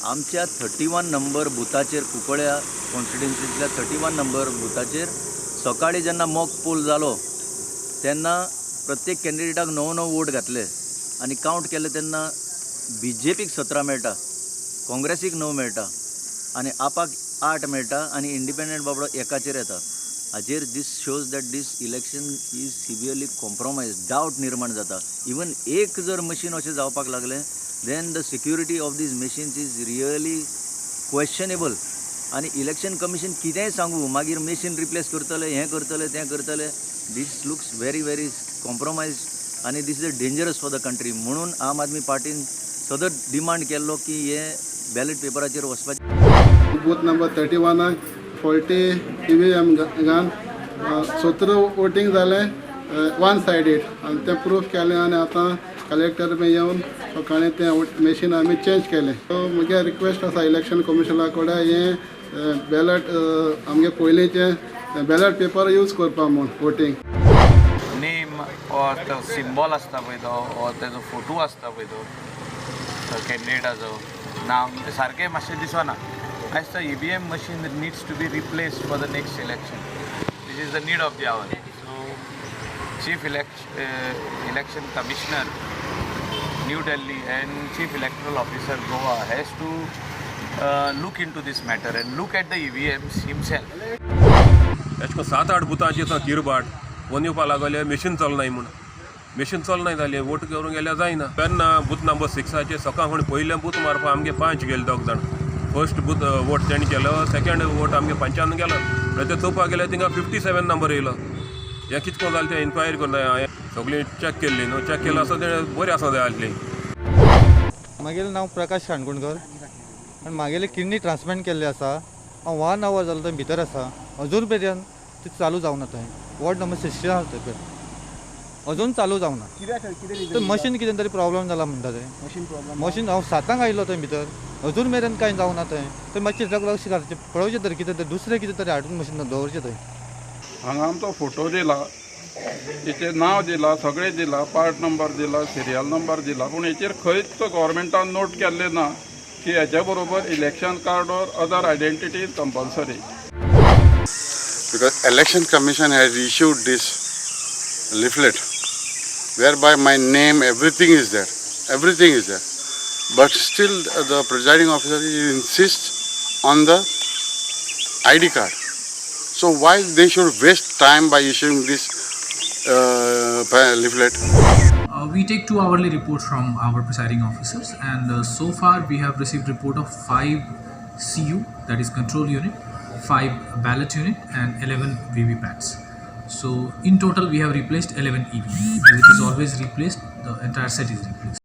आमच्या 31 number बुथाचेर, Cuncolim कॉन्स्टिट्युन्सींतल्या 31 number बुथाचेर सकाळीं जेन्ना मॉक पोल जालो तेन्ना प्रत्येक कॅन्डिडेटाक णव णव वोट घातले आनी कावंट केले तेन्ना बीजेपीक 17 मेळटा, काँग्रेसीक 9 मेळटा आनी आपाक 8 मेळटा आनी इंडिपेंडंट बाबडो एकाचेर येता. हाजेर this shows that this election is severely compromise. Doubt निर्माण जाता. इवन एक जर मशीन अशें जावपाक लागलें, then the security of these machines is really questionable. आनी इलेक्शन कमिशन कितेंय सांगू, मागीर मशीन रिप्लेस करतले, हें करतले, तें करतले, this looks very very compromise आनी this is a dangerous for the country. म्हणून आम आदमी पार्टीन सदत डिमांड केल्लो की हे बॅलेट पेपराचेर वचपाचें. बूथ नंबर 31आक फॉल्टी ईव्हीएम घान 17 वोटींग जालें वन सायडीड आनी तें प्रूफ केलें आनी आतां कलेक्टर बी येवन सकाळीं तें मशीन आमी चेंज केलें. सो म्हगे रिक्वेस्ट आसा इलेक्शन कमिशना कडेन, हें बॅलट आमगे पयलींचें बॅलट पेपर यूज करपा म्हूण वोटींग. नेम ऑर तो सिंबॉल आसता पळय तो, ऑर तेजो फोटो आसता पळय तो कॅन्डिडेटाचो नांव, तें सारकें मातशें दिसना. आयज the EVM machine needs to be replaced for the next election. This is the need of the hour. So Chief Election Commissioner, New Delhi, and Chief Electoral Officer, Goa, has to look into this matter and look at the EVMs himself. एश कोन सात आठ बुथांचेर थंय किरबाट phone येवपा लागले, machine चलनाय म्हूण. Machine चलनाय जालें, vote करूंक गेल्यार जायना. तेन्ना बूथ नंबर 6आचेर सकाळ फुडें पयलें बूथ मारपा आमगे पंच गेले दोग जाण. फर्स्ट बूथ वोट तेणी केलो, सेकंड वोट आमगे पंचान गेलो. ते चोवपाक गेल्यार थिंगा 57 नंबर येयलो. हें कितें कोन्न जालें तें इन्क्वायरी करूंक जाय. हांवें सगळीं चॅक केल्ली न्हू, चॅक केलें आसा तें बरें आसा जाय आसली. मागेलें नांव प्रकाश काणकोणकर आनी मागेलें किडनी ट्रान्सप्लांट केल्लें आसा. हांव वन our जालो थंय भितर आसा, अजून पर्यंत ती चालू जावना. थंय वॉर्ड नंबर 16 आसा, थंय अजून चालू जावना. तर मशीन कितें तरी प्रॉब्लम जाला म्हणटा ते. Machine problem. Machine, हांव 7आंक आयिल्लो थंय भितर, अजून मेरेन कांय जावना थंय. थंय मातशें लक्ष घालचें, पळोवचें तरी कितें तरी दुसरें कितें तरी हाडून मशीन दवरचें थंय. हांगा आमचो फोटो दिला, हेचेर नांव दिला, सगळें दिला, पार्ट नंबर दिला, सिरियल नंबर दिला, पूण हेचेर खंयच गव्हर्मेंटान नोट केल्लें ना की हेच्या बरोबर election card or other identity is compulsory. Because Election Commission has issued this leaflet whereby my name, everything is there, everything is there, but still the presiding officer insists on the ID card. So why they should waste time by issuing this leaflet? We take 2 hourly reports from our presiding officers, and so far we have received report of 5 CU, that is control unit, 5 ballot unit, and 11 VVPATs. So in total we have replaced 11 EVM. As it is always replaced, the entire set is replaced.